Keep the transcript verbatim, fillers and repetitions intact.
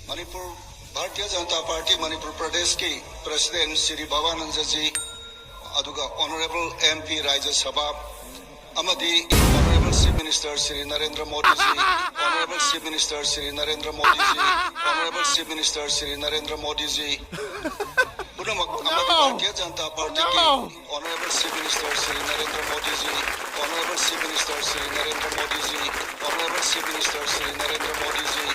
Manipur, Bharatiya Janata party Manipur ꯄ꯭ꯔꯗꯦꯁꯀꯤ president Shri ꯚꯕꯥꯅꯟꯗꯖꯤ, ꯑꯗꯨꯒ honourable M P Rajya Sabha ꯑꯃꯗꯤ honourable chief minister Shri Narendra Modiji, honourable chief minister Shri Narendra Modiji, honourable chief minister Shri Narendra Modiji ꯄꯨꯝꯅꯃꯛ ꯑꯃꯗꯤ ꯚꯥꯔꯇꯤꯌ ꯖꯅꯇꯥ ꯄꯥꯔꯇꯤꯒꯤ honourable chief minister Shri Narendra Modiji, honourable chief minister Shri Narendra Modiji, honourable chief minister Shri Narendra ꯃꯣꯗꯤꯖꯤ